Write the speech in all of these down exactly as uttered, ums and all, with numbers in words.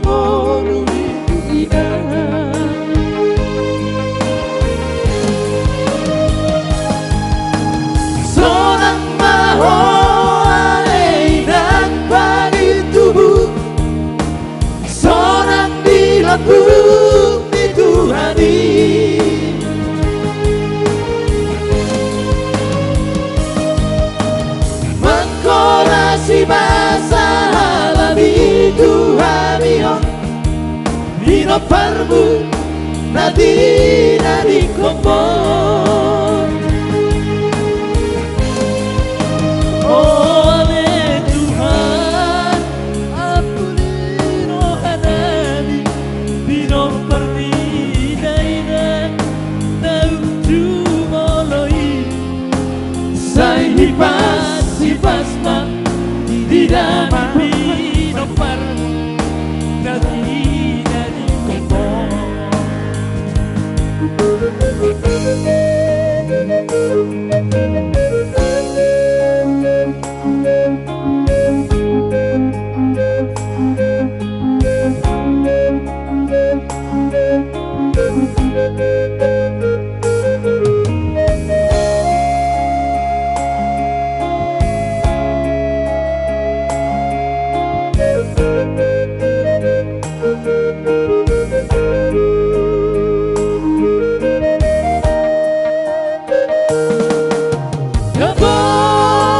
Ngolu ni tu inang. Sonang ma ho ale inang pagi tubu. Sonang di lambung ni Tuhan i. Mangkorasi basa halani tu hami on. Pinomparmu na tinadingkon ho. O ale Tuhan, ampuli rohanami, pinompar ni dainang naung jumolo i. Sai hipas-hipas ma di damang pinompar na tinadingkon ho.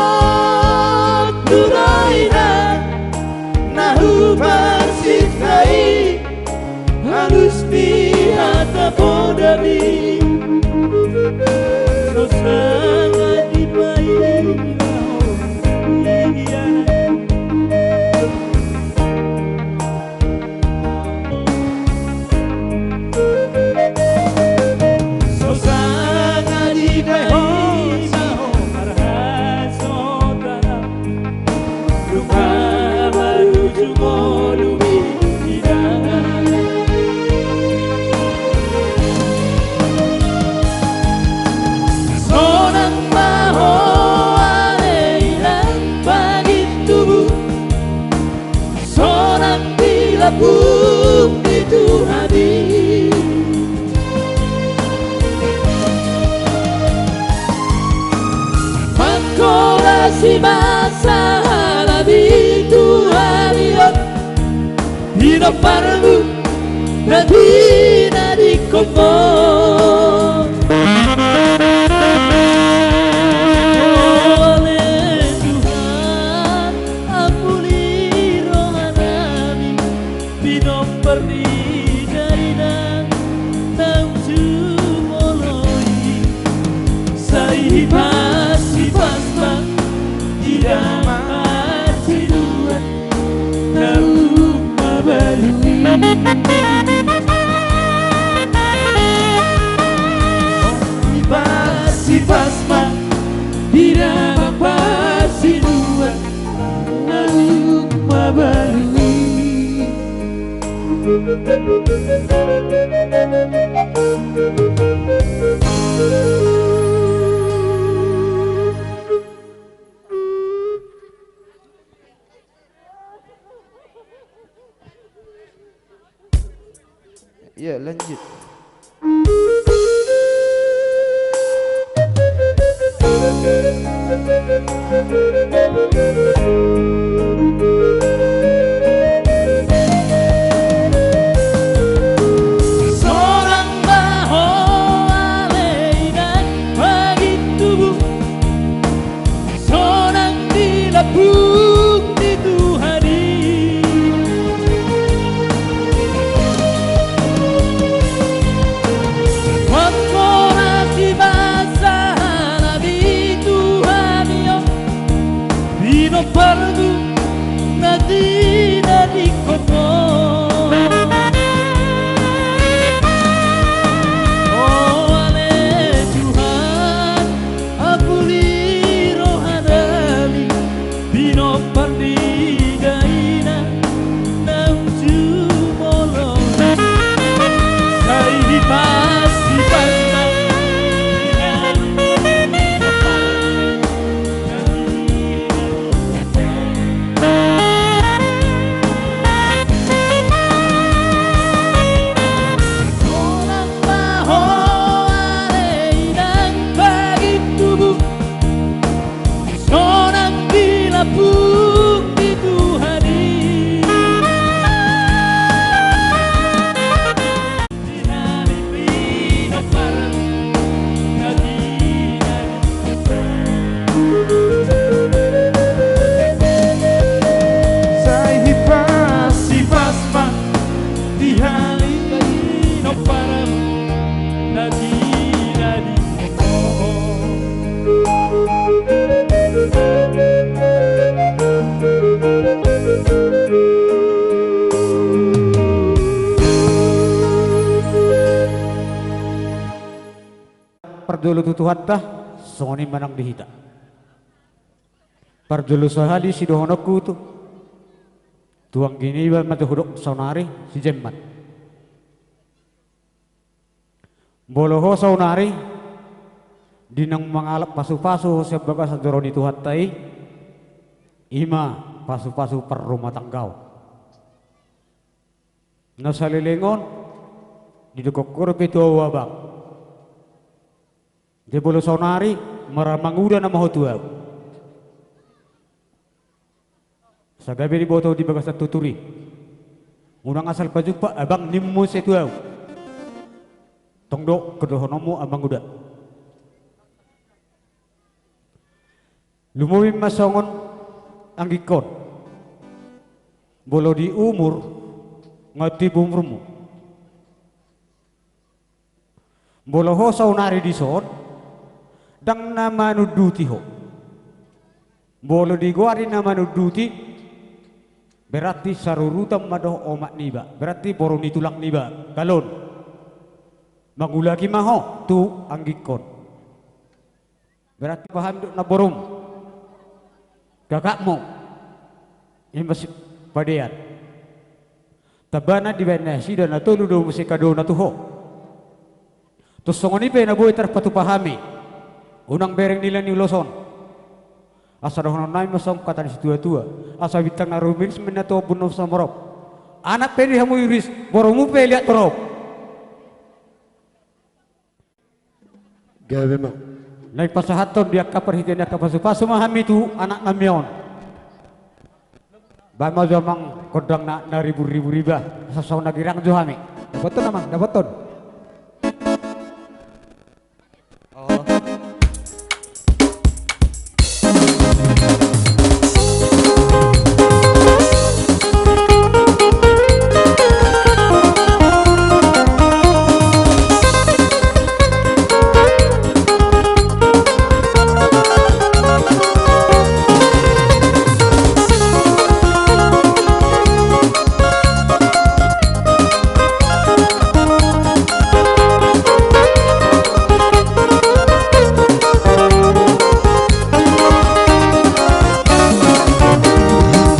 Dapot tu dainang na hupasinta i, halus ni hata podami. So sanga dipaima ho ia. So sanga dipaima ho parhasohotan. Nunga marujung ngolu ni inang. Sonang ma ho ale inang pagi tubu. Sonang di lambung ni Tuhan i. Mangkorasi basa halani tu hami on. Pinomparmu na tinadingkon ho. O ale Tuhan, ampuli rohanami, pinompar ni dainang naung jumolo i. Sai hipas-hipas ma di damang parsiduan naung mabalu i. Hipas-hipas ma di damang parsiduan naung mabalu i. Ya, lanjut. Sonang ma ho ale inang pagi tubu. Sonang di lambung ni Tuhan i. Mangkorasi basa halani tu hami on. Pino Tuhanta, songon i ma nang di hita. Parjolo sahali sidohononku tu, tu anggi niba ma jo hudok saonari, si Jemmat. Molo ho saonari, di naung mangalap pasupasu ho sian bagasan joro ni Tuhanta i, i ma pasupasu parrumatanggaon. Na saleleng on, didok ho dope tu au abang. Jadi molo saonari, maramanguda nama ho tu au. Asa gabe diboto di bagasan tutur i. Unang asal pajumpa abang, ninmu muse tu au. Tong do kedohononmu amanguda. Lumobi ma songon anggingkon. Molo di umur, nga tibu umurmu. Molo ho saonari dison, ndang na manunduti ho. Molo digoari na manunduti, berarti sarurutan ma dohot omak niba, berarti boru ni tulang niba, galon. Mangulaki ma ho tu anggingkon. Berarti paham do na borum. Kakakmu. I ma si padean. Tambana dibaen nasida na tolu do muse kadona tu ho. Tung songon i pe na boi tarpatupa hami. Unang bereng nilai ni ulos on. Asa dohonon nami ma songon hata ni situatua. Asa bintang na rumiris ma ninna tu ombun na so morop. Anak pe di hamu iris, borumu pe liat torop. Gabe ma. Naeng pasahathon di angka parhitean ni angka pasupasu ma hami tu anak nami on. Baen ma jo amang gondang na, na ribur-ribur iba, asa songon na girang jo hami. Dapothon amang, dapothon.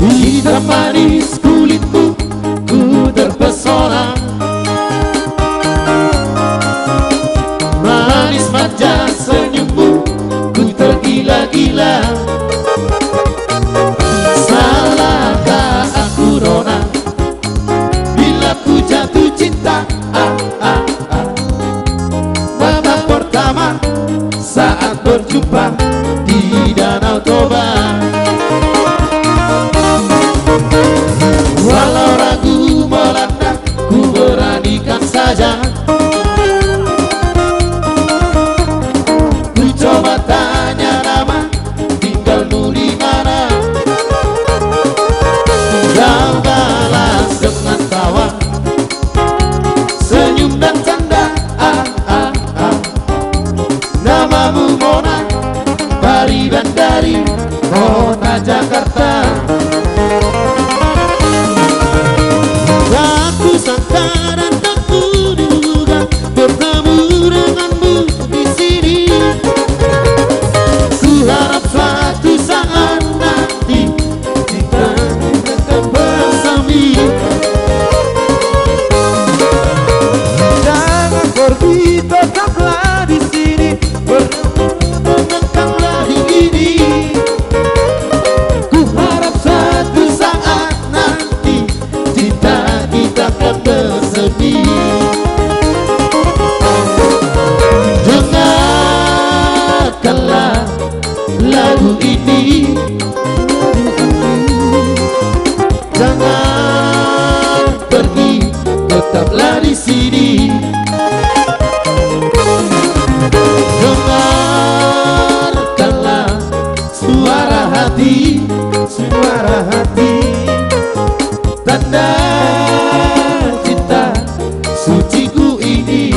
Hitam manis kulitmu, ku terpesona. Manis manja senyummu, ku tergila-gila. Salahkah aku, nona, bila ku jatuh cinta? Ah, ah, ah. Babak pertama saat berjumpa di Danau Toba. Walau ragu melanda, ku beranikan saja. Ku coba tanya nama, tinggalmu di mana? Kau balas dengan tawa, senyum dan canda. Ah, ah, ah. Namamu Mona, Pariban dari kota Jakarta. Tak kusangka dan tak kuduga bertemu denganmu di sini. Ku harap suatu saat nanti cinta akan bersemi. Jangan pergi, tetaplah di sini, bertemu dengan kau lagi ini. Ku harap suatu saat nanti cinta kita akan bersemi. Dengarkanlah lagu ini. Jangan pergi, tetaplah di sini. Dengarkanlah suara hati, suara hati. Tanda cinta suciku ini.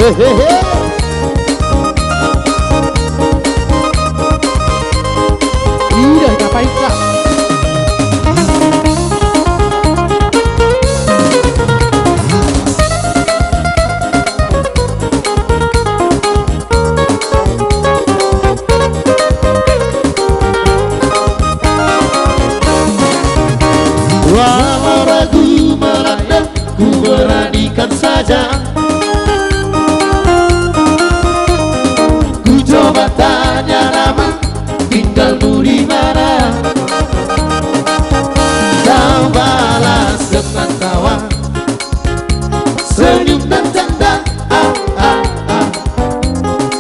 Hehehe. Udah, ngapain, Kak? Nunga janda, ah, ah, ah.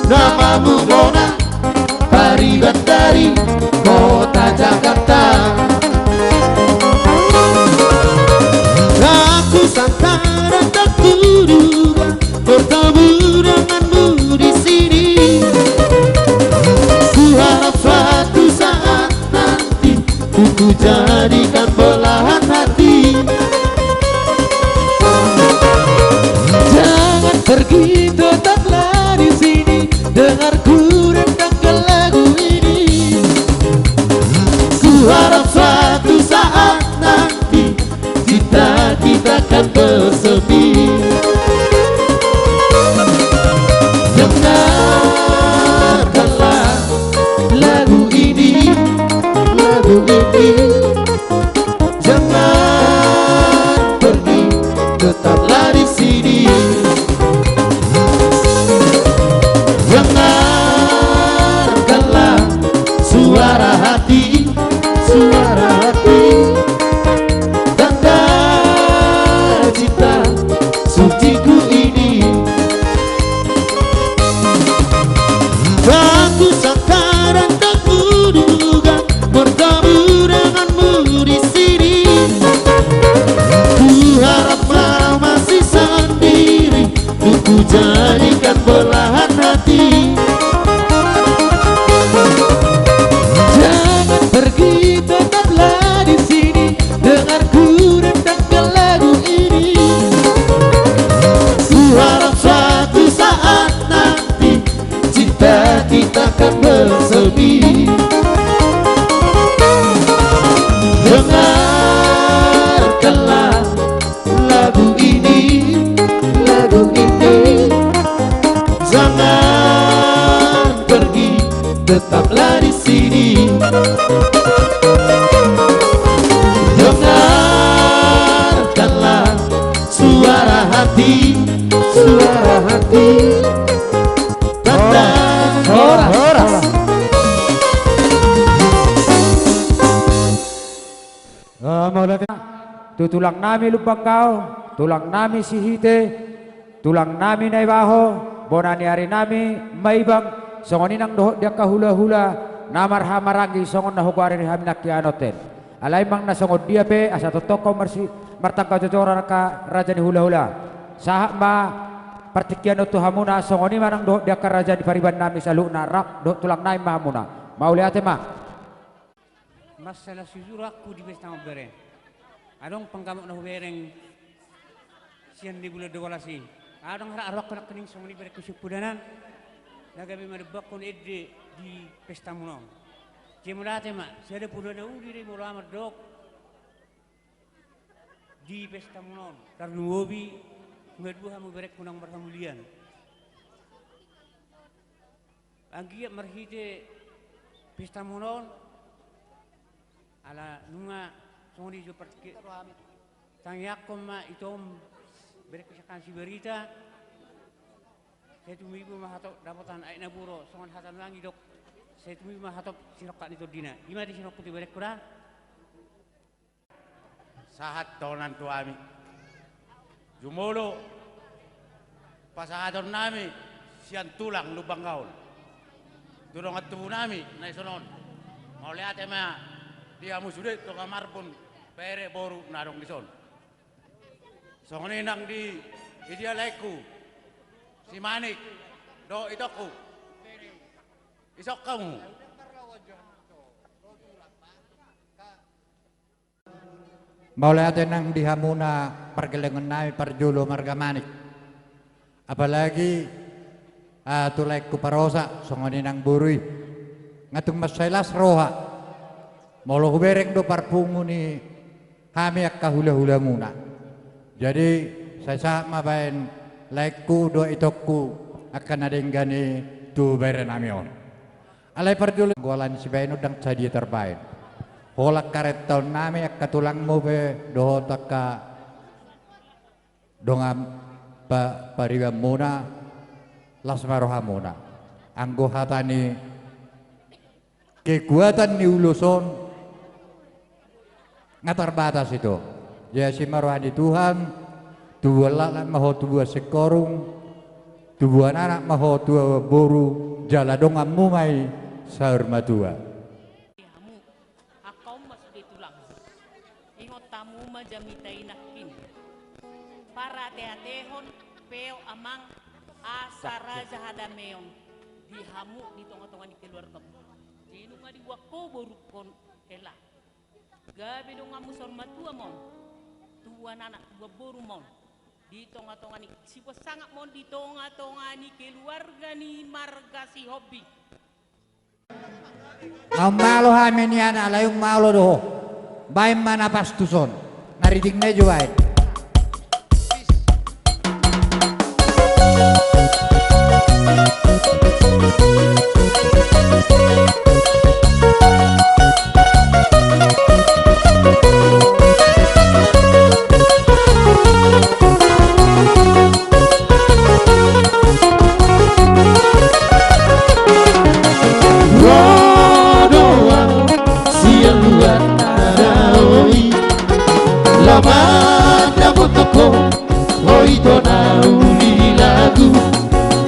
Na mamungona pariban dari kota Jakarta. Aku sangkara tak kuduga bertemu denganmu di sini. Kuharap suatu saat nanti ku jadikan belahan hati. Jangan pergi, tetaplah di sini, dengar ku rendangkan lagu ini. Kuharap suatu saat nanti cinta kita kan bersemi. Dengarkanlah lagu ini, lagu ini. Jangan pergi, tetaplah di sini. Dengarkanlah suara hati, suara hati. Tanda cinta suciku ini. Aku sangkara tak kuduga bertemu denganmu di sini. Kuharap kau masih sendiri, ku jadikan belahan hati. Jangan pergi, tetaplah di sini, dengar ku rendangkan lagu ini. Kuharap suatu saat nanti cinta kita kan bersemi. Dengarkanlah lagu ini, lagu ini. Jangan pergi, tetaplah di sini. Dengarkanlah suara hati, suara hati. Tanda horas, horas. Ah, mauliate ma tu tulang nami Lumban Gaol, tulang nami Sihite, tulang nami Naibaho, bona ni ari nami Maibang, songon i nang dohot di angka hulahula na marhahamaranggi songon na hugoari hami nangkin on. Alai manang na songon dia pe, asa tongtong ho marsi-, martangga jojoran angka raja ni hulahula. Sahat ma partingkian on tu hamuna, songon i ma nang dohot di angka raja ni pariban nami saluhutna rap dohot tulang nami ma hamuna. Mauliate ma. Mansai las jujur ahu di pesta on, bere. Adong panggamok na hubereng sian di bulan dua belas i. Adong hara aroak konak kening songon i berengku sian poda nami. Na gabe manumbakhon ende di pesta muna on. Jadi mauliate ma, sada poda na uli do i molo ahu mandok. Di pesta muna on, tarlumobi, nunga dua hamu berengku na marhamulian. Anggiat marhite pesta muna on, ala nunga songon i jo partingki-, tangiangkon ma ito berengku sian Sibarita, sai tumibu ma hatop dapotan aek na buro, songon hata nuaeng didok, sai tumibu ma hatop sirongkap ni tondina. I ma di sinongkut i berengku da. Sahat tohonan tu hami. Jumolo pasahaton nami sian tulang Lumban Gaol tu dongan tubu nami na dison on. Mauliate ma di hamu sude tonga marbun, bere boru na adong dison. Songon i nang di dia laengku si Manik dohot itongku. Dison hamu. Mauliate nang di hamuna pargellengon nami parjolo marga Manik. Apalagi, ah, tu laengku Parosa, songon i nang boru i. Nga tung mansai las roha molo hubereng do parpungu ni hami angka hulahulamuna. Jadi, sai sahat ma baen laengku dohot itongku angka na denggan i tu bere nami on. Alai parjolo, goalan sibaen on ndang sadia tarbaen. Holan karentaon nami angka tulangmu pe dohot angka dongan pa-, paribanmuna, las ma rohamuna. Anggo hata ni kekuatan ni ulos on, nga tarbatas ito. Jadi asi ma roha ni Tuhan, Tubuan laklak ma ho tubuan singkoru, tubuan anak ma ho tubuan boru, jala donganmu ma i saur matua. Hamu, angka on ma sude tulang. Ingot hamu ma jamita i nangkin. Parateatehon pe ho amang asa raja hadameon di hamu di tongatonga ni keluargamu. Jadi nunga diboan ho borungkon hela. Gabe donganmu saur matua ma on. Tubuan anak tubuan boru ma on. Di tongatonga ni sibuan sangap ma on di tongatonga ni keluarga ni marga Sihombing. Naung malo hami nian, alai unmalo do ho. Baen ma na pas tuson. Na riding na i jo baen. Ro do au sian luat na dao i, laho mandapothon ho, ho ito na uli lagu.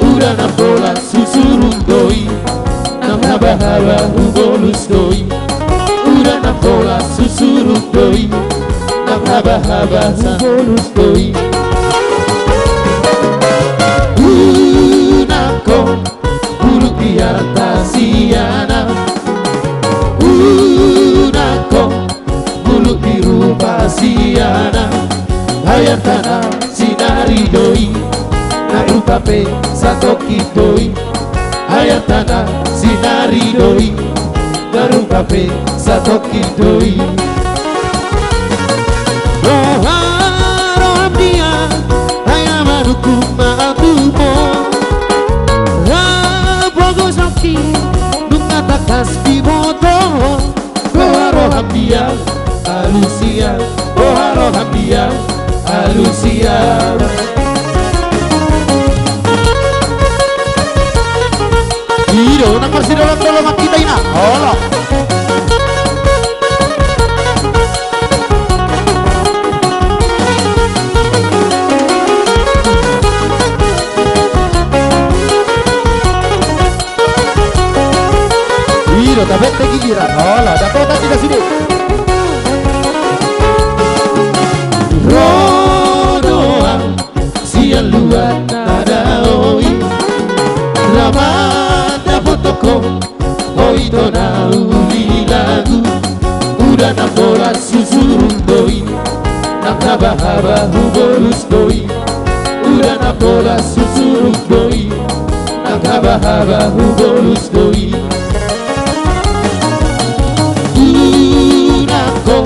Uda na pola susuruk do i, nang habahaba hubolus do i. Uda na pola susuruk do i, nang habahaba hubolus do i. Unang ho buluk di arta sian au. Unang ho buluk di rupa sian au. Ai artana sinari do i, nang rupa pe satongkin do i. Ai artana sinari do i, nang rupa pe satongkin do i. Boha roham dia, ai na manungkun ma au tu ho. Ra pogosonki nunga tangkas diboto ho. Boha roham dia, alusia. Boha roham dia, alusia. I do nang marsidolondolongan hita i na. Olo. I do, tabek te giliran. Olo, dapotan hita sude. Ro do au sian luat na dao i, laho mandapothon ho, ho ito na uli lagu. Uda na pola susuruk do i, nang habahaba hubolus do i. Uda na pola susuruk do i, nang habahaba hubolus do i. Unang ho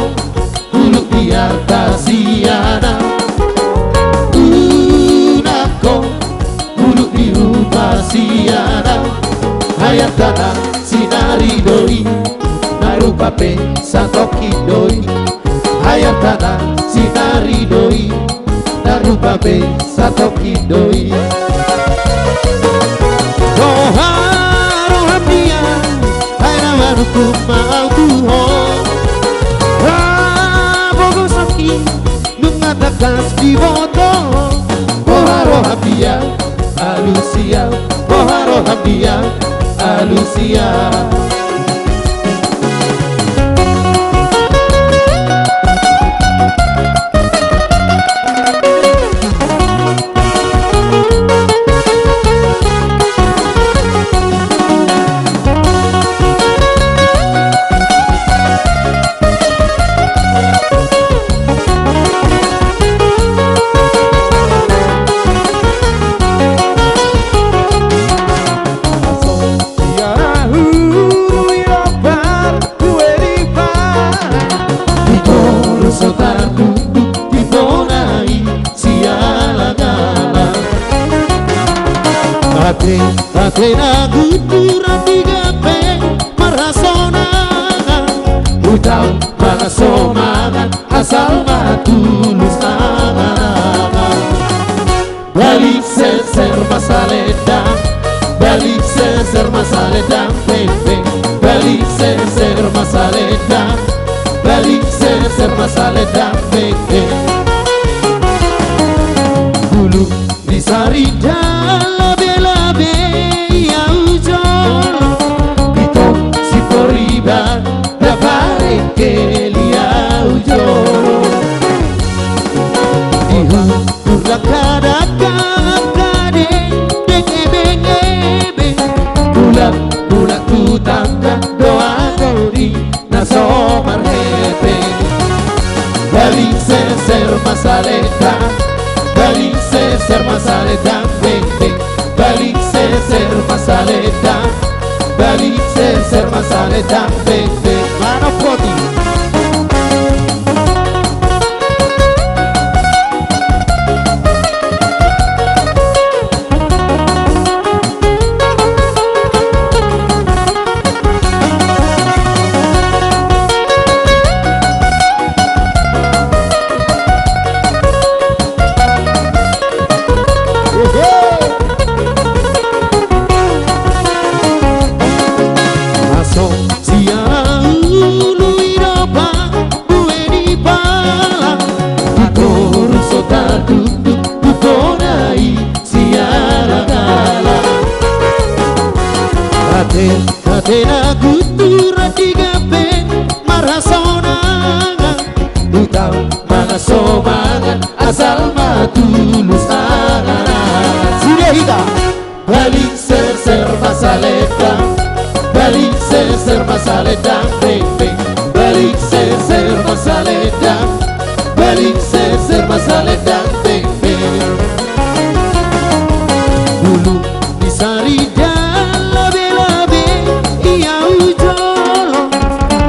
buluk di arta sian au. Unang ho buluk di rupa sian au. Ai artana sinari do i, nang rupa pe satongkin do i. Ai artana sinari do i, nang rupa pe satongkin do i. Boha roham dia, ai na manungkun ma au tu ho. Ra pogosonki nunga tangkas diboto ho. Boha roham dia, alusia. Boha roham dia, alusia. Di toru so tartunduk di bona i sialagalang. Ate, ate na gunduran di gabe marhasonangan. Utang ma na so mangan asal ma tulus angan-angan. Balik serser ma salendang, balik serser ma salendang, beng, beng. Balik serser ma salendang, balik serser ma salendang, beng, beng. Saridan labe-labe i au jolo, ito si Poriba, na parengkel i au jolo. Di hu-, hurang kadakap kade, dengke bengebe, bulan-bulan tu tangga, doa dodi na so marhepeng. Baling serser ma salendang, baling serser ma salendang, beng, beng. Baling serser ma salendang, baling serser ma salendang, beng, beng. Manopoti. Masok sian ulu i do pambue ni pala, di toru so tardukduk tu bona i sian gala. Ate, ate na guturan di gabe marhasonangan, utang mangan so mangan asal ma tulus angan. Sude hita. Baling serser ma salendang, baling serser ma salendang, beng, beng. Baling serser ma salendang, baling serser ma salendang, beng, beng. Bulung ni saridan labe-labe i au jolo,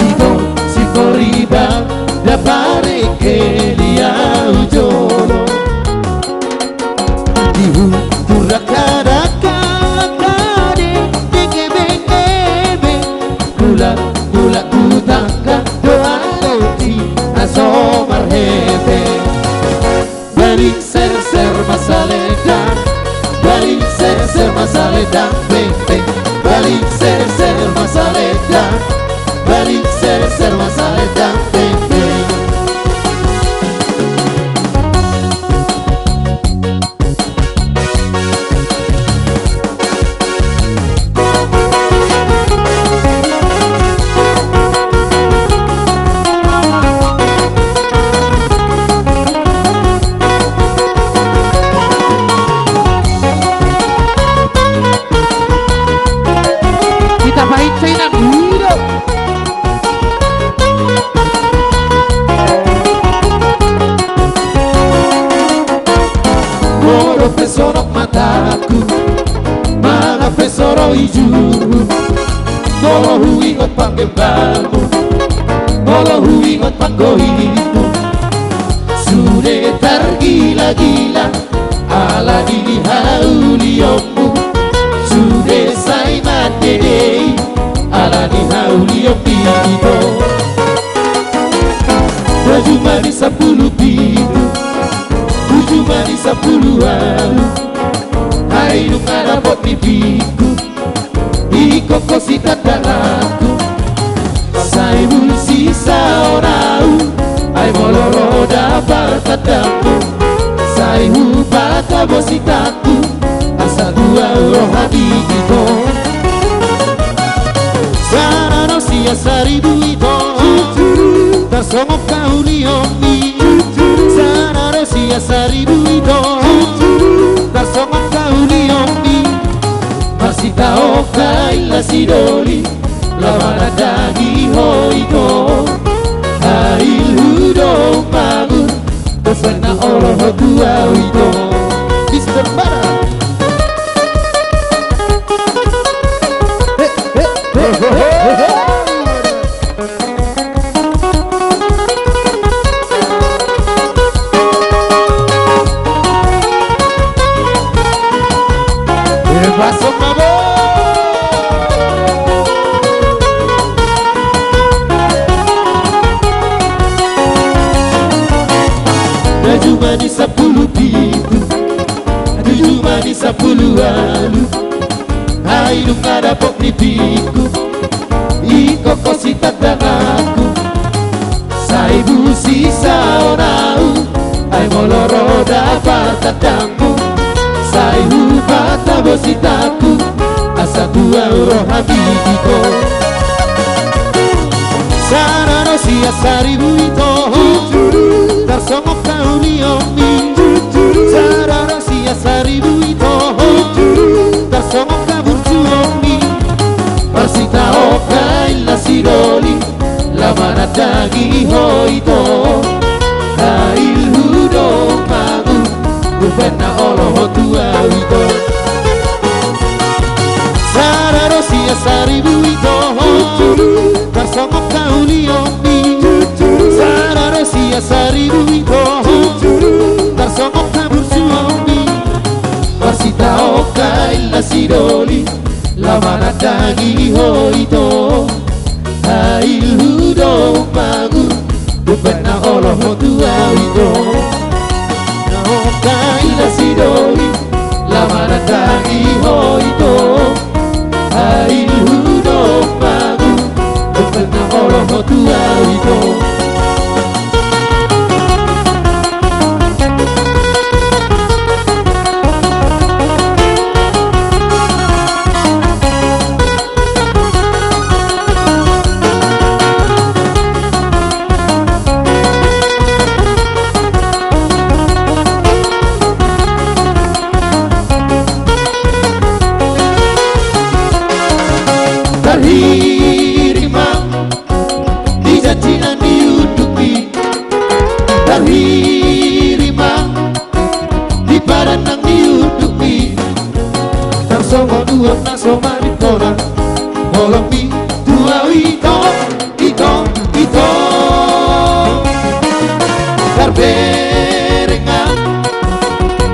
ito si Poriba, na parengkel i au jolo. Di hu-, hurang kadakap kade, dengke bengebe, bulan-bulan tu tangga, doa dodi na so marhepeng. Baling serser ma salendang, baling serser ma salendang, beng, beng. Baling serser ma salendang, baling serser ma salendang, beng, beng. Hita pahinsa inang. Molo pe sonop mataku, manang pe so ro ijurhu, molo huingot panggembalmu, molo huingot panggohitmu, sude targila-gila ala ni haulionmu, sude sai mandede i ala ni haulion, ito. Tujuh manis sampulu pitu, tujuh manis sampulu ualu, ai nunga dapot nipingku, ingkon ho sitandangku. Sai husisaon au, ai molo ro da partandangmu, sai hupatabos itangku, asa tu au roha ni, ito. Sada do sian saribu, ito, tarsongon haulion i. Sada do sian saribu, ito, tarsongon haulion i. Marsitaon hail na sidoli, laho manandangi ho, ito. Hailhu do umbahen, pos baen na olo ho tu au, ito. Mister Bara. Tujuh manis sampulu pitu, tujuh manis sampulu ualu, ai nunga dapot nipingku, ingkon ho sitandangku. Sai husisaon au, ai molo ro da partandangmu, Sitaku, asa tua rohami di ho. Sada do sian saribu ito, tarsongon haulianmi. Sada do sian saribu ito, tarsongon haburjuonmi. Marsitaonon hela sidoli, laho manandangi ho ito. Hailhu do magu, umbahen na olo ho tu ahu ito. Sada do sian saribu ito, tarsongon haulianmi. Sada do sian saribu ito, tarsongon haburjuonmi. Marsitaonon hela sidoli, laho manandangi ho ito. Hailhu do magu, umbahen na olo ho tu ahu ito. Taonon hela sidoli, laho manandangi ho ito. Hailhu do magu, umbahen na olo ho tu ahu ito. Tarhirim ma di janji na niundukmi. Tarhirim ma di padan na niundukmi. Tarsongon uap na so maninggona, holongmi tu ahu ito, ito, ito. Tarberengan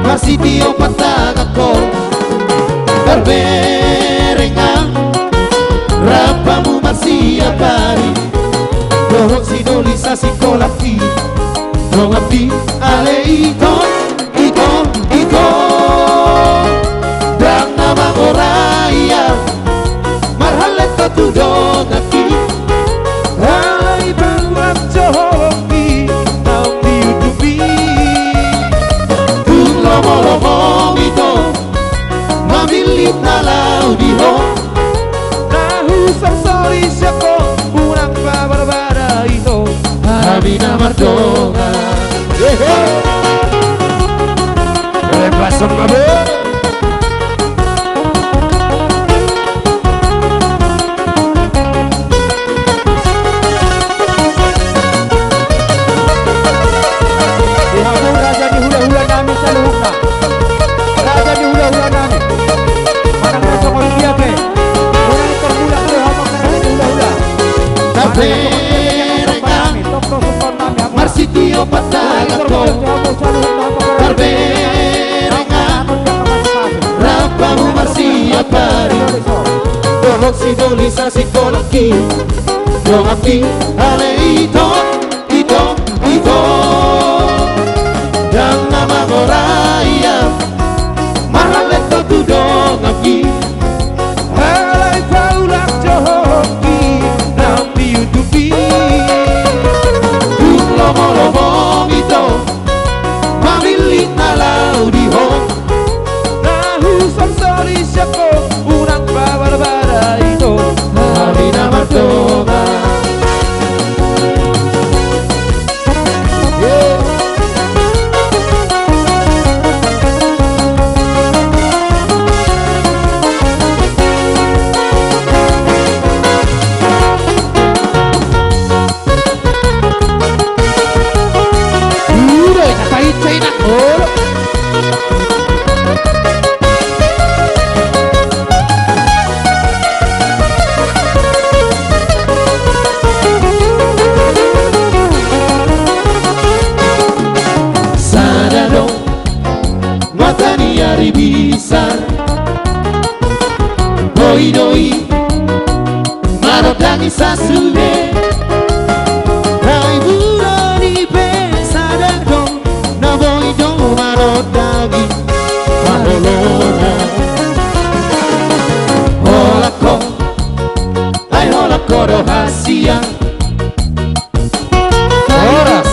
ma sitio pantangan ho. Tarberengan rap hamu marsiapari. Dohot sidoli sasingkolangki, donganmi ale ito, ito, ito. Ndang na mangorai ahu, marhallet ho tu donganki. Alai paluat jo holongmi naung niundukmi. Tung lomolomomi ito, mamillit na laho di ho. Na husorsori sian ho, unang pabarbara ito, hami na mardongan. Hehe. Lepas sama bo. Di hamu raja ni hulahula nami saluhutna. Raja ni hulahula nami. Manang na songon dia pe, unang tormulak do hamu angka raja ni hulahula. Manang na songon dia pe, angka raja ni hulahula nami, tong do sungkon nami hamu. Marsitio pantangan ho. Tarberengan rap hamu marsiapari. Dohot sidoli sasingkolangki, donganmi ale ito, ito, ito. Ndang na mangorai ahu, marhallet ho tu donganmi. Alai paluat jo holongmi naung niundukmi. Tung lomolomomi ito, mamillit na laho di ho. Na husorsori sian ho, unang pabarbara ito, hami na mardongan. Udah, siapa itu enak mulu. Sada do mata ni ari bisa, doidoi manondangi sasude. Rai bulan i pe sada do na boi do manondangi. Maholongan holan ho, ai holan ho do hasian. Horas.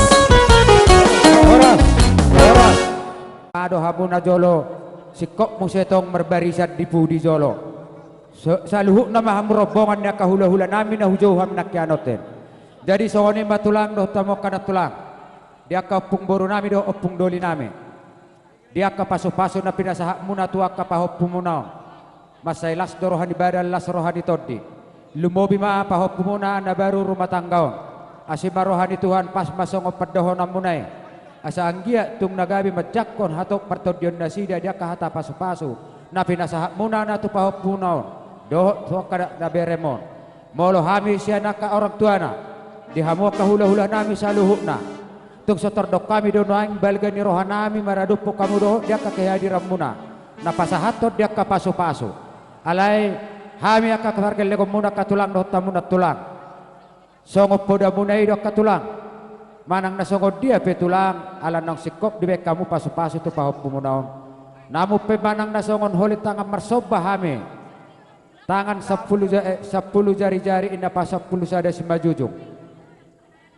Horas. Horas. Ado hamu na jolo. Singkop muse tong marbarisan di pudi jolo. Sa-, saluhutna ma hamu rombongan ni angka hulahulanami na hujou hami nangkin on. Jadi songon i ma tulang dohot hamu angka nantulang, di angka ompung borunami dohot ompung dolinami, di angka pasupasu na pinasahatmuna tu angka pahompumuna on. Mansai las do roha ni badan, las roha ni tondi. Lumobi ma pahompumuna na baru rumah tangga on. Asi ma roha ni Tuhan, pas ma songon pandohonanmuna i. Asa anggiat tung na gabe manjangkon hatop partondion nasida di angka hata pasupasu na pinasahatmuna na tu pahompumuna on dohot tu angka na, na berem on. Molo hami sian angka orang tuana, di hamu angka hulahulanami saluhutna, tung so tordok hami do nuaeng balga ni rohanami maradophon hamu dohot di angka kehadiranmuna na pasahathon di angka pasupasu. Alai hami angka pargellengonmuna angka tulang dohot hamu nantulang, songon podamuna i do angka tulang. Manang na songon dia pe tulang, ala naung singkop dibaen hamu pasupasu tu pahompumuna on, namun pe manang na songon holit tangan marsomba hami, tangan sampulu ja-, eh, sampulu jarijari, inna pasampulu sada simanjujung.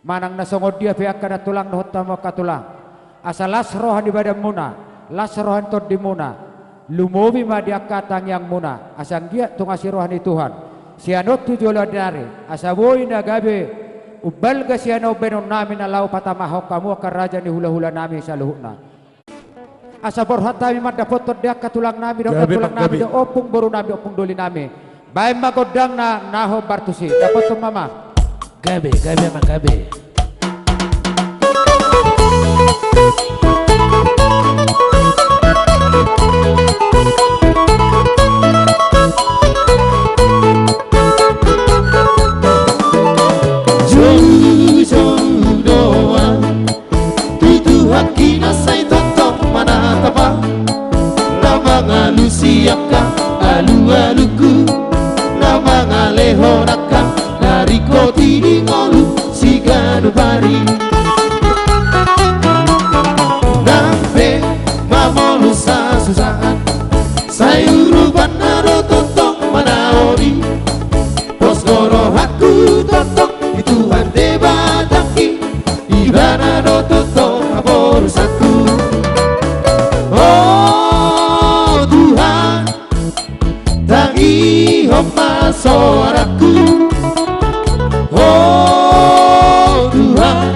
Manang na songon dia pe angka nantulang dohot hamu angka tulang, asa las roha ni badanmuna, las roha ni tondimuna, lumobi ma di angka tangiangmuna, asa anggiat tung asi roha ni Tuhan, sian on tu joloan ni ari, asa boi na gabe umbalga sian on baenonnami na laho patamahon hamu angka raja ni hulahulanami saluhutna. Asa borhat hami mandapothon di angka tulangnami dohot nantulangnami dohot ompung borunami dohot ompung dolinami. Baen ma gondangna na hombar tusi. Dapothon ma, amang. Gabe, gabe, amang, gabe. Jou, jou do au tu Tuhanki na sai tongtong manatap au. Na mangalusi angka alualungku, na mangalehon angka na ringkot i di ngolu siganup ari. Nang pe mamolus hasusaan, sai urupanna do tongtong manaon i. Pos do rohangku tongtong di Tuhan Debatangki, Ibana do tongtong haporusanku. O Tuhan, tangihon ma soarangku. O Tuhan,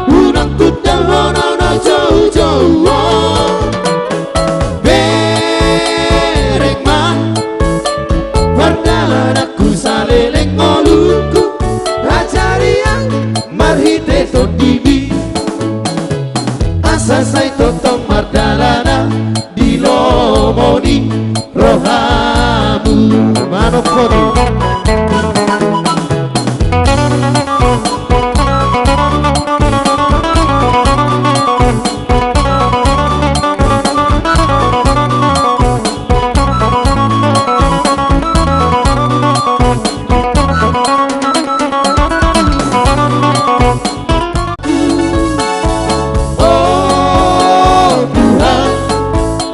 unang tundalhon au na joujou on. Bereng ma pardalananku, saleleng ngolungku, ajari au marhite tondimi, asa sai tongtong mardalanan di lomo ni rohamu. Manopot. O Tuhan,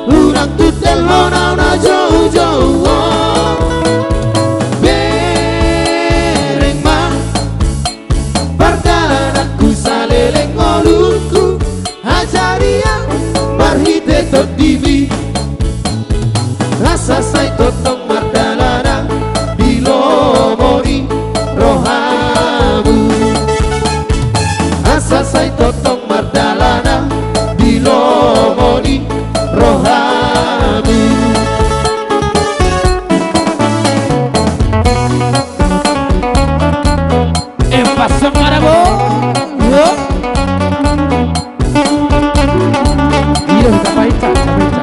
unang tundalhon au na joujou on. Bereng ma pardalananku, saleleng ngolungku, ajari au marhite tondimi, asa sai tongtong mardalanan di lomo ni rohamu. Asa sai tongtong mardalanan di lomo ni rohamu. Empat semana bo. Yo. Iya, kita paica, kita paica.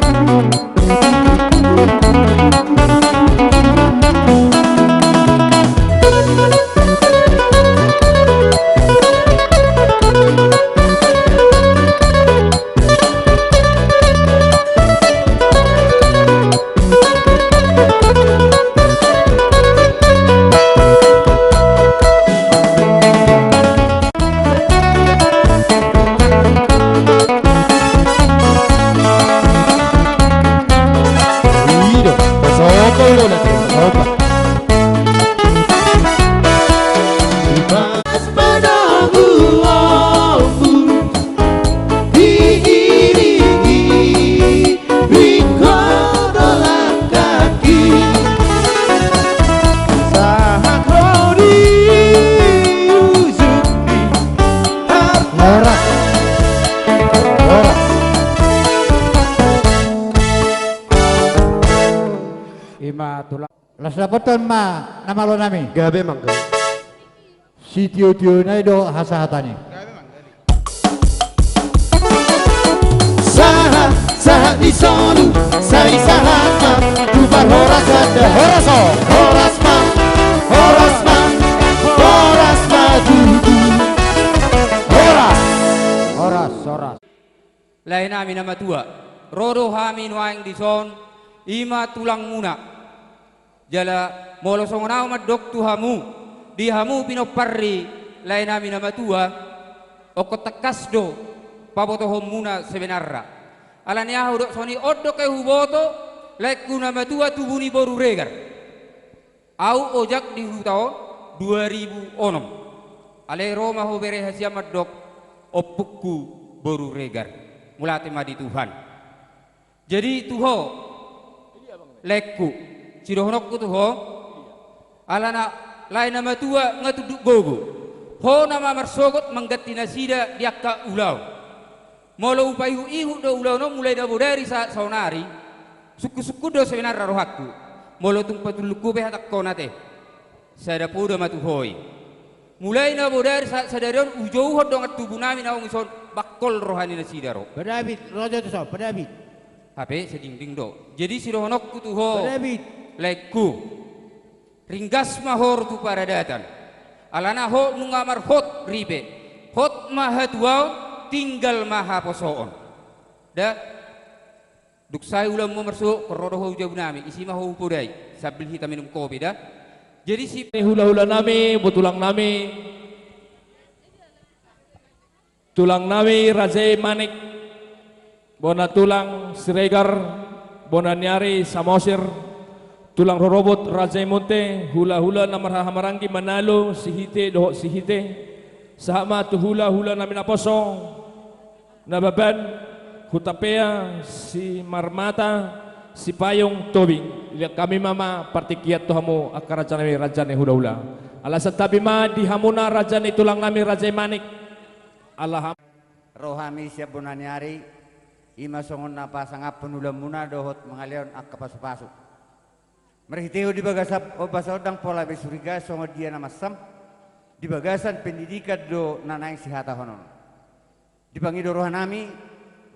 Padamu ompu diiringi ringkot Ima tulang. Las dapotan ma na malo nami. Gabe mangga. Sitio-tio nai do hasahatan i. Sahat, sahat di solu, sai sahat ma tu parhorasan da. Horas o. Horas ma, horas ma, horas ma tutu. Horas. Horas, horas. Lae nami na matua, ro do hami nuaeng dison, ima tulangmuna. Jala molo songon ahu mandok tu hamu, di hamu pinompar ni lae nami na matua, ingkon tangkas do pabotohonmuna sebenarna. Ala ni aha hudok songon i, on do ke huboto laengku na matua tubu ni boru Regar. Ahu ojak di huta on dua ribu onom. Alai ro ma ho bere hasian mandok, ompungku boru Regar. Mauliate ma di Tuhan. Jadi tu ho, laengku, sidohononku tu ho, alana lae na matua nga tunduk gogo. Ho nama marsogot mangganti nasida di angka ulaon. Molo hupaihut-ihut do ulaon on mulai na bodari sahat saonari, sungkun-sungkun do sebenarna rohangku. Molo tung patulungku pe hatangkon ate, sada poda ma tu ho i. Mulai na bodari sahat sadari on hujouhon dongan tubu nami naung dison, bangkol roha ni nasida ro. Padabit, rojo tu son, padabit. Hape sadingding do. Jadi sidohononku tu ho, padabit, laengku. Ringgas ma ho ro tu paradatan. Alana ho nunga marhot ripe. Hot ma hatuaon, tinggal ma haposoon. Da. Dung sae ulaonmu marsogot, ingkon ro do ho tu jabu nami, isi ma ho hupodai sambil hita minum kopi da. Jadi si ni hula-hula nami, botulang nami. Tulang nami Raja i Manik, bona tulang Siregar, bona ni ari Samosir, tulang rorobot Raja i Munte, hula-hula na marhahamaranggi Manalo, Sihite dohot Sihite, sahat ma tu hula-hula nami naposo, Nababan, Hutapea, Simarmata, Sipayung, Tobing. Ianggo hami ma, ma partingkian tu hamu angka raja nami, raja ni hula-hula. Ala santabi ma di hamuna raja ni tulang nami Raja i Manik. Alham- Ro hami sian bona ni ari, ima songon na pasangaphon ulaonmuna dohot mangalehon angka pasu-pasu. Marhitehon di bagasan ombas on ndang pola be suriga songon dia na mansam, di bagasan pendidikan do na naeng sihatahonon. Dipangido roha nami,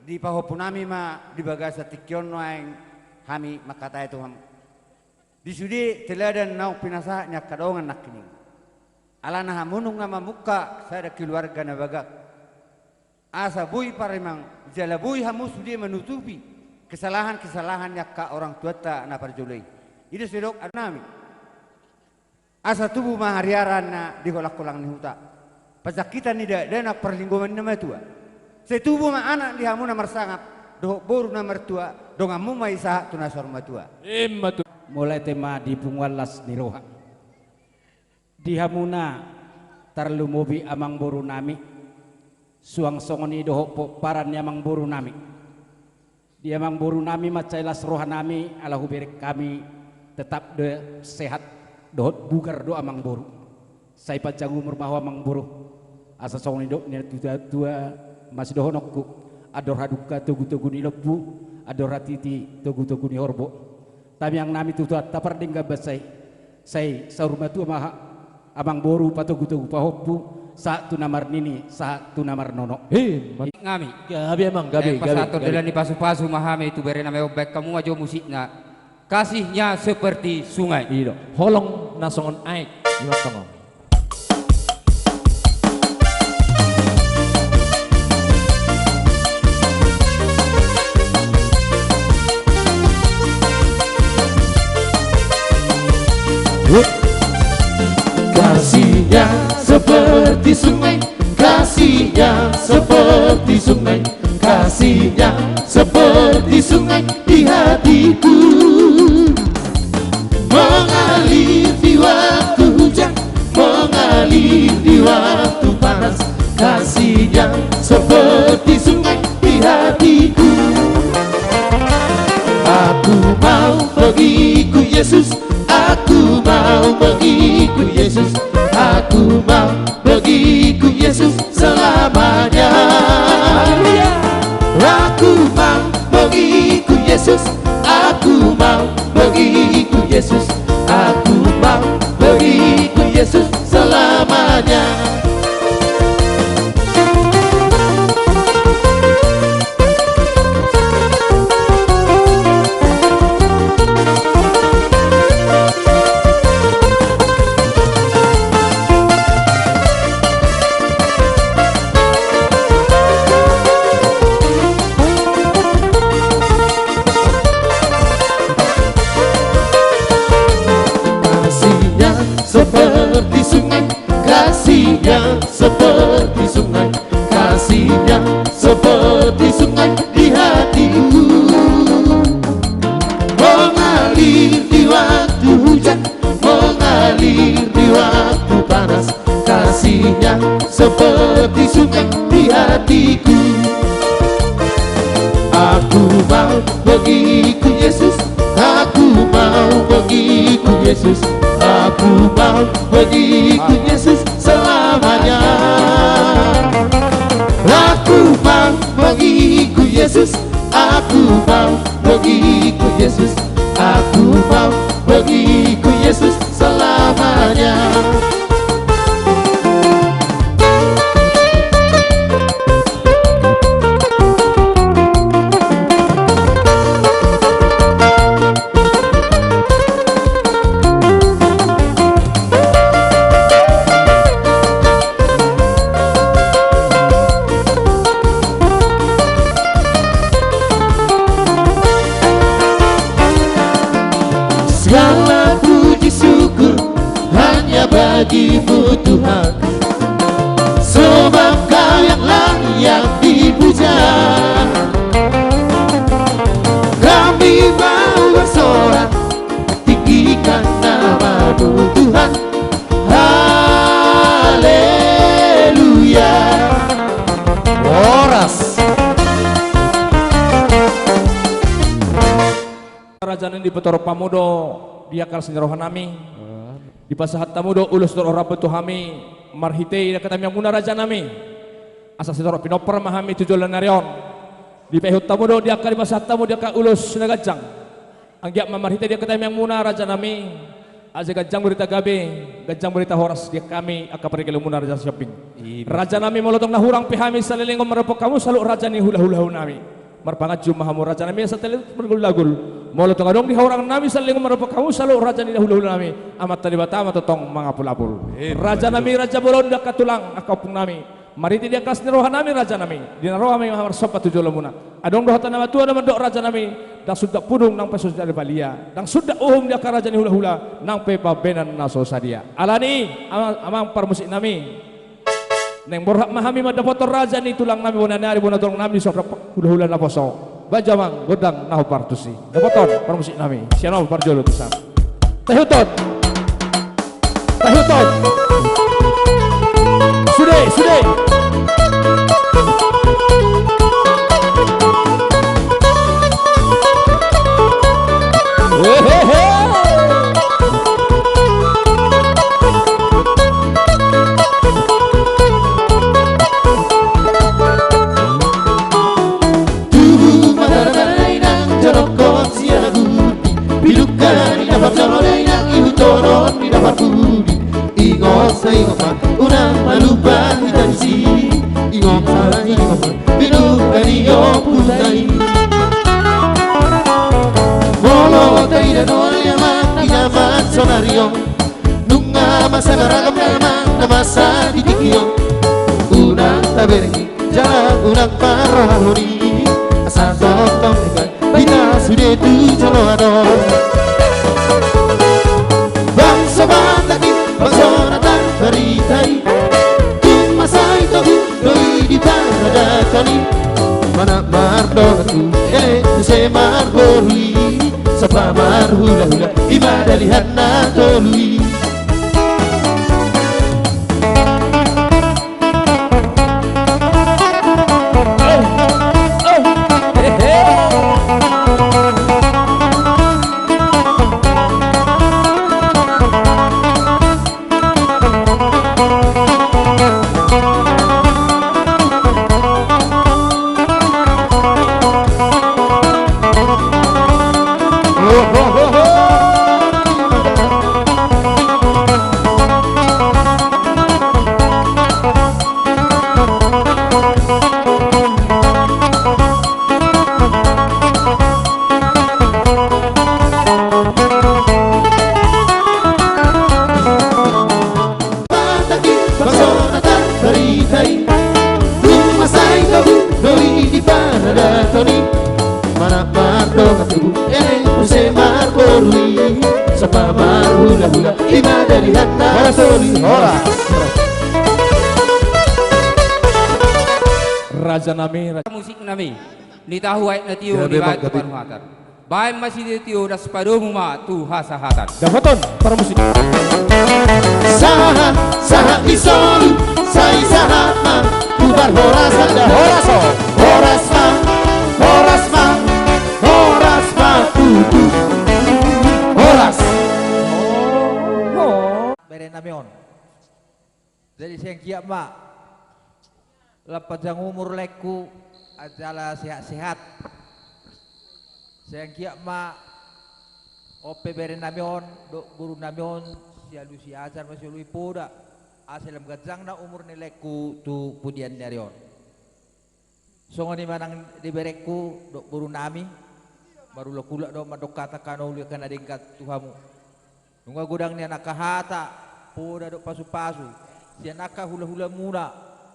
dipahompu nami ma di bagasan tingki on nuaeng hami manghatai tu hamu. Di sude teladan naung pinasahat ni angka dongan nangkining. Alana hamu nunga mamungka sada keluarga na bagak. Asa boi parimang, jala boi hamu sude manutupi kesalahan-kesalahan ni angka orang tuanta na parjolo i. I do sai didok nami. Asa tubu ma hariaran na di holang-holang ni huta. Panjangkitan ni dakdanak parlinggoman ni na matua. Sai tubu ma anak di hamu na marsangap, dohot boru na martua, donganmu ma i sahat tu na saur matua. Emma tu. Mauliate ma di punguan las ni roha. Di hamuna tarlumobi amangboru nami, suang songon i dohot pomparan ni amangboru nami. Di amangboru nami mansai las roha nami ala hubereng hami tetap do sehat dohot bugar do amangboru. Sai panjang umur ma ho amangboru. Asa songon i didok ni natua-tua ma sidohononku, andor hadungka togu-togu ni lombu, andor hatiti togu-togu ni horbo. Tamiang nami tu Tuhanta pardenggan basa i. Sai saur matua ma ha-, amangboru patogu-togu pahompu, sahat tu na marnini, sahat tu na marnono. He, ma-, nami. Gabe amang, gabe, eh, gabe, pasahaton gabe. Dalan ni pasu-pasu ma hami tu bere nami on, baen hamu ma jo musikna. Kasihnya seperti sungai. I do. Holong na songon aek. Ima songon. Kasihnya seperti sungai, kasihnya seperti sungai, kasihnya seperti sungai di hatiku. Mengalir di waktu hujan, mengalir di waktu panas, kasihnya seperti sungai di hatiku. Aku mau mengikut Yesus, aku mau mengikut Yesus, aku mau mengikut Yesus selamanya. Haleluya. Aku mau mengikut Yesus, aku mau mengikut Yesus, aku mau mengikut Yesus selamanya. Kasihnya seperti sungai, kasihnya seperti sungai, kasihnya seperti sungai di hatiku. Mengalir di waktu hujan, mengalir di waktu panas, kasihnya seperti sungai di hatiku. Aku mau mengikut Yesus, aku mau mengikut Yesus, aku mau mengikut Yesus selamanya. Aku mau mengikut Yesus, aku mau mengikut Yesus, aku mau mengikut Yesus selamanya. Segala puji syukur hanya bagi-Mu, Tuhan. Sebab Kau yang layak dipuja. Kami mau bersorak, tinggikan nama-Mu, Tuhan. Haleluya. Horas. Raja nami, dipatorop Hamu do di angka las ni roha nami. Dipasahat Hamu do ulos dohot rambu tu hami marhite angka tangiangmuna, Raja nami. Asa sitorop pinompar ma hami tu joloan ni ari on. Dipaihut Hamu do di angka, dipasahat Hamu di angka ulos na ganjang. Anggiat ma marhite di angka tangiangmuna, Raja nami, asa ganjang barita gabe, ganjang barita horas di angka hami angka pargelumuna, Raja Sihombing. Raja nami, molo tong na hurang pe hami saleleng on mandophon Hamu saluhut, Raja ni hulahula nami. Marpanganju ma Hamu, Raja nami, asa taleleng margulgul. Molo tong adong di hahurangan nami saleleng on mandophon Hamu saluhut, Raja ni hulahula nami, Amanta Debata ma tongtong mangapulapul. Raja nami, raja bolon di angka tulang, angka ompung nami. Marhite di angka las ni roha nami, Raja nami, di na ro hami marsomba tu jolomuna. Adong do hata na matua na mandok, Raja nami, ndang sundat pudung nang pe so jadi palia, ndang sundat uhum di angka raja ni hulahula nang pe pambahenan na so sadia. Alani, amang, amang parmusik nami, naeng borhat ma hami mandapothon raja ni tulang nami, bona ni ari, bona tulang nami, so rap hulahula naposo. Baen jo, amang, gondang na hombar tusi. Dapothon parmusik nami, sian on parjolo tusan. Tahihuthon. Tahihuthon. Sude, sude. Hehehe. Tubu ma dara-dara dainang, jolongkon sian na pudi. Pilungka ni na parjolo dainang, ihuthon ni na parpudi. Ingot ma, ingot ma, unang ma lupa hita disi. Ingot ma, ingot ma, pilungka ni ompunta i. Molo taida nuaeng, amang, di jaman saonari on, nunga masa na ragam damang na masa di tingki on. Unang tabereng i, jala unang parrohahon i, asa tongtong denggan hita sude tu joloan on. Bangso Batak i, bangso na tarbarita i, tung masa i togu do i diparadaton i. Manat mardongan tu ele, muse marboru i, sahat marhulahula, i ma dalihan na tolu i. Hula-hula, i ma dalihanna. Horas, horas. Raja nami, raja. Musik nami. Ni tahu aek na tio, gabe, ni baen tu gabe. Panuhatan. Baen ma sitio-tio, das padomu ma tu hasahatan. Dapoton, parmusik. Sahat, sahat ni solu, sai sahat ma, tu parhorasan. Horas, horas. Horas ma, horas ma, horas ma tutu. Horas. Bere nami on. Jadi sai anggiat ma lam panjang umur laengku, jala sehat-sehat. Sai anggiat ma on pe bere nami on dohot boru nami on, sialusi ajar ma sialusi poda, asa lam ganjangna umur ni laengku tu pudian ni ari on. Songon i ma nang di berengku dohot boru nami, marulak-ulak do mandok hata angka na uli angka na denggan tu hamu. Nunga godang nian angka hata, poda dohot pasu-pasu sian angka hula-hula muna,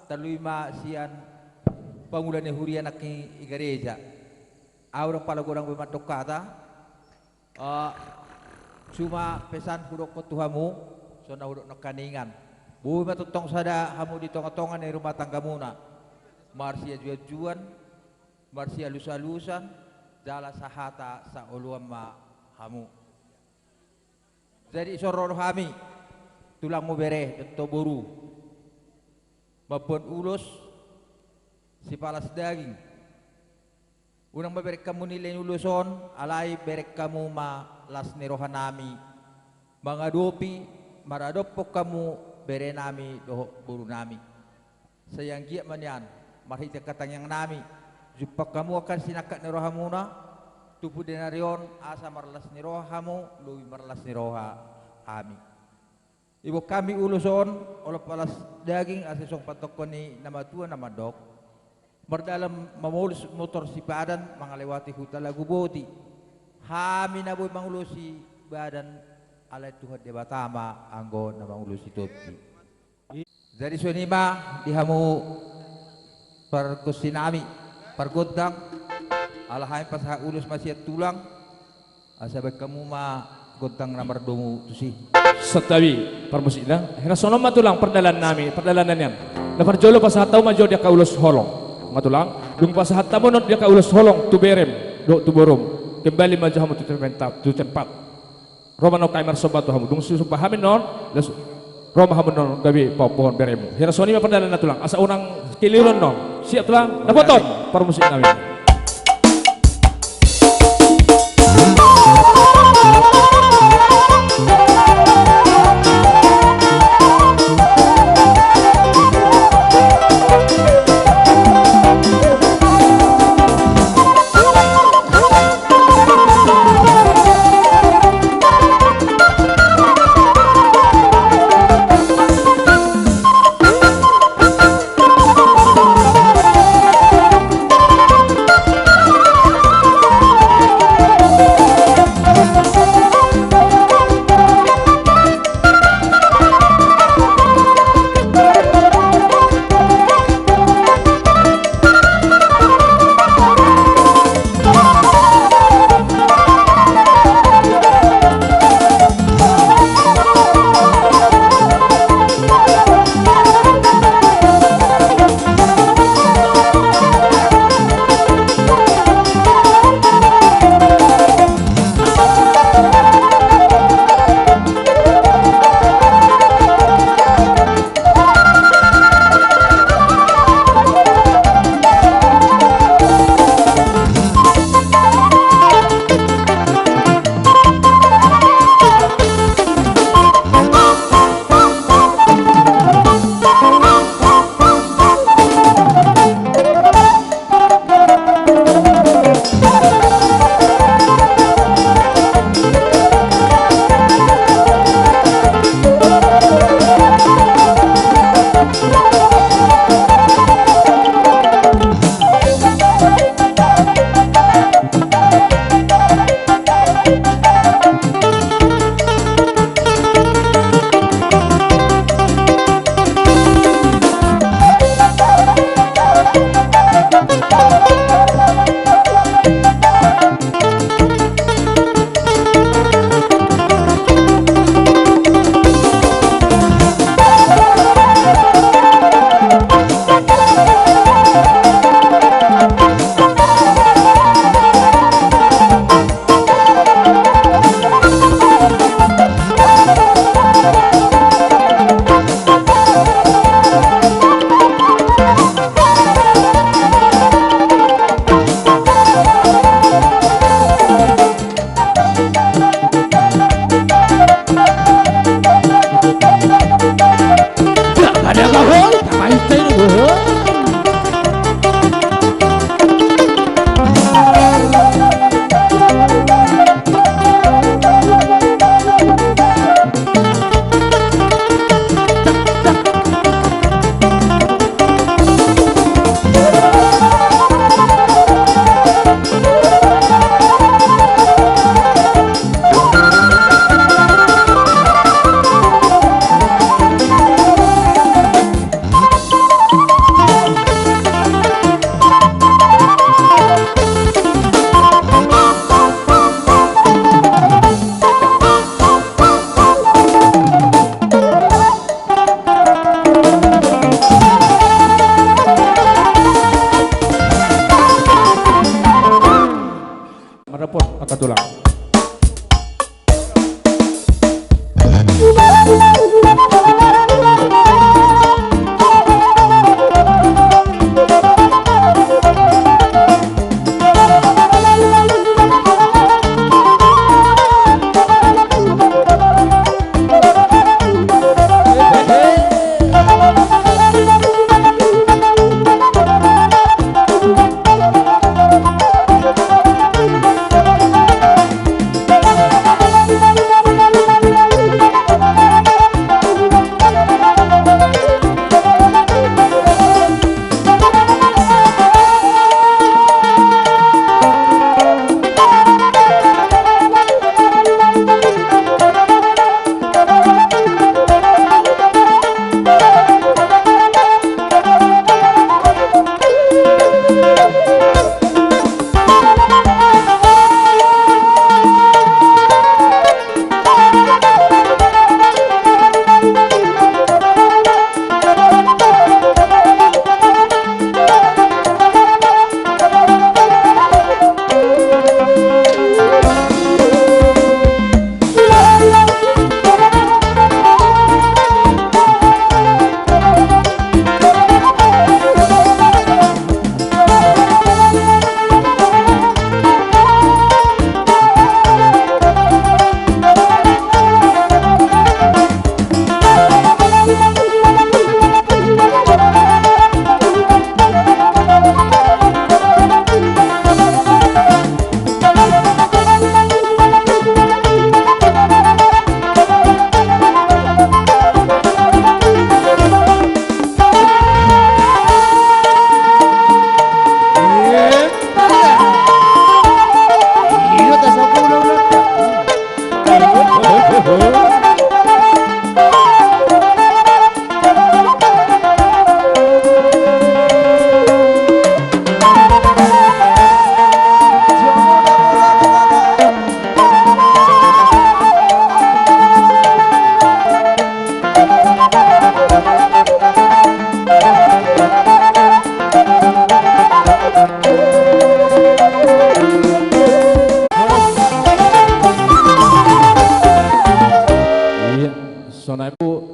tarlumobi ma sian pangula ni huria nangkin i gareja. Ahu ndang pala godang be mandok hata. Ah, cuma pesan hudokkon tu hamu, songon na hudok nangkaningan. Boi ma tongtong sada hamu di tonga-tonga ni rumah tanggamuna. Marsianju-anjuan, marsialus-alusan, jala sahata saoloan ma hamu. Jadi ison ro do hami, tulangmu bere dohot boru, mamboan ulos sipalas daging. Unang ma bereng hamu nilai ni ulos on, alai bereng hamu ma las ni rohanami mangadopi, maradophon hamu bere nami dohot boru nami. Sai anggiat ma nian marhite angka tangiang nami, jumpang hamu angka sinangkap ni rohamuna tu pudi ni ari on, asa marlas ni roha hamu, lobi marlas ni roha hami. Iboan hami ulos on, olo palas daging, asa songon pandohan ni na matua na mandok: Mardalan mamolus motor sipadan, mangalewati huta Laguboti. Hami na boi mangulosi badan, alai Tuhan Debata ma anggo na mangulosi tondi. Jadi songon i ma di hamu pargonsi nami, pargondang, ala hami pasahat ulos ma sian tulang, asa baen hamu ma gondang na mardomu tusi. Santabi parmusikna. Hira songon on ma tulang pardalan nami, pardalan nami an. Na parjolo pasahat hamu ma jo di angka ulos holong. Ma tulang, dung pasahat hamu non di angka ulos holong tu berem dohot tu borum, kembali ma jo hamu tu tempat, tu tempat. Ro ma non hami marsomba tu hamu, dung sisomba hami non, laos ro ma hamu non gabe pahophop beremu. Hira songon i ma pardalanna tulang, asa unang keliru non. Siap tulang, dapoton parmusik nami.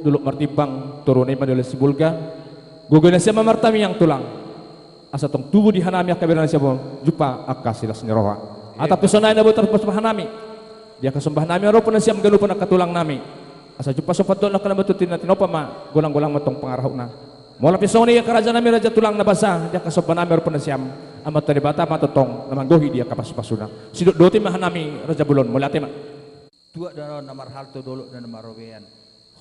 Dolok Martimbang, toru nai ma Dolok Sibolga. Gogo nasiam ma martangiang tulang, asa tong tubu di hanami angka bere nasiam on, jumpa angka silas ni roha. Ata pe sonai na boi tarpos ma hanami di angka somba nami, ro pe nasiam ganup angka tulang nami, asa jumpa sompat dohot angka na batu tina tinopa ma, golang-golang ma tong pangarahutna. Molo pe songon i angka raja nami, raja tulang na basa, di angka somba nami ro pe nasiam, Amanta Debata ma tongtong na manggohi di angka pasu-pasuna. Sidok dohot i ma hanami raja bolon, mauliate ma. Tuak do na marhalto, dolok do na marrobean.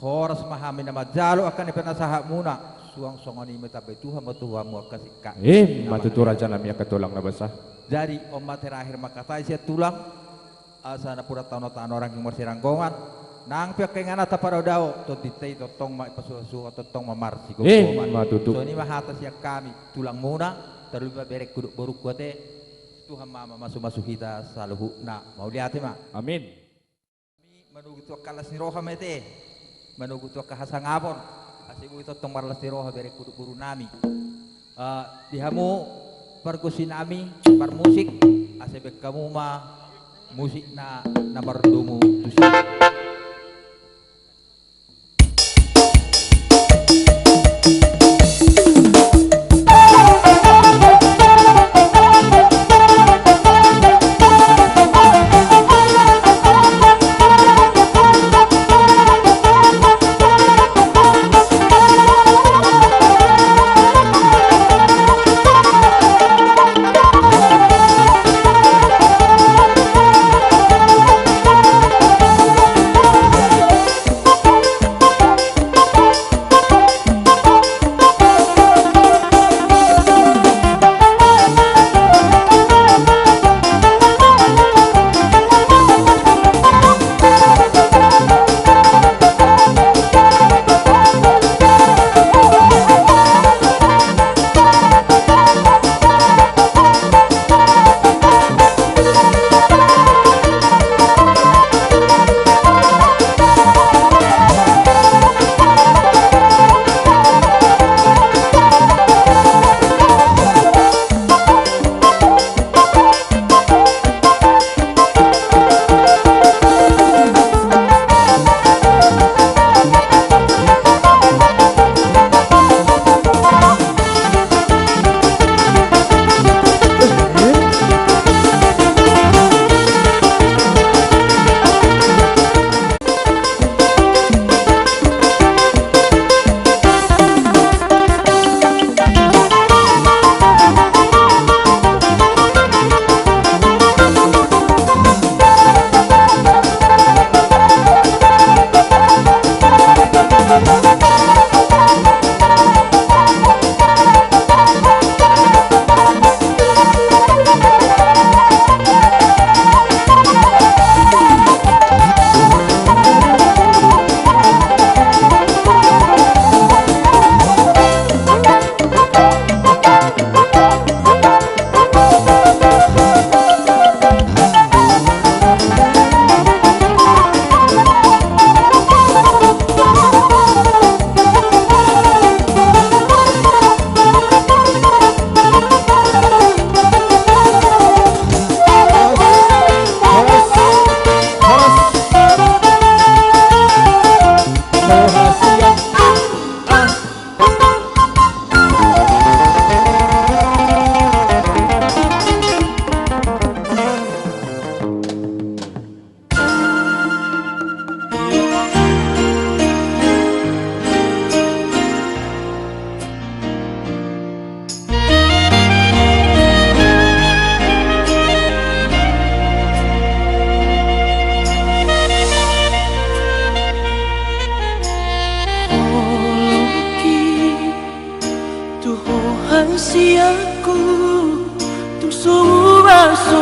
Horas ma hami na manjalo angka na pinasahatmuna. Suang songon i ma ditambai Tuhan ma tu hamu angka singkat. Emma tutu raja nami angka tulang na basa. Jadi on ma terakhir ma hatai sian tulang. Asa napuran tano-tano rangging marsiranggongan. Nang pe angka inganan na taparau dao, tondinta i tongtong ma ipasuha-suha, tongtong ma marsigogoman. Emma tutu. Songon i ma hata sian hami tulangmuna, tarlumobi ma berengku dohot borungku ate. Tuhan ma mamasu-masu hita saluhutna. Mauliate ma. Amin. Manogu tu angka las ni roha ma ate, manogu tu angka hasangapon, asa boi tongtong marlas ni roha berengku dohot boru nami. Eh, di hamu pargonsi nami, parmusik, asa baen hamu ma musik na, na mardomu tusi. Holongki tu ho hasianku, tung so uba so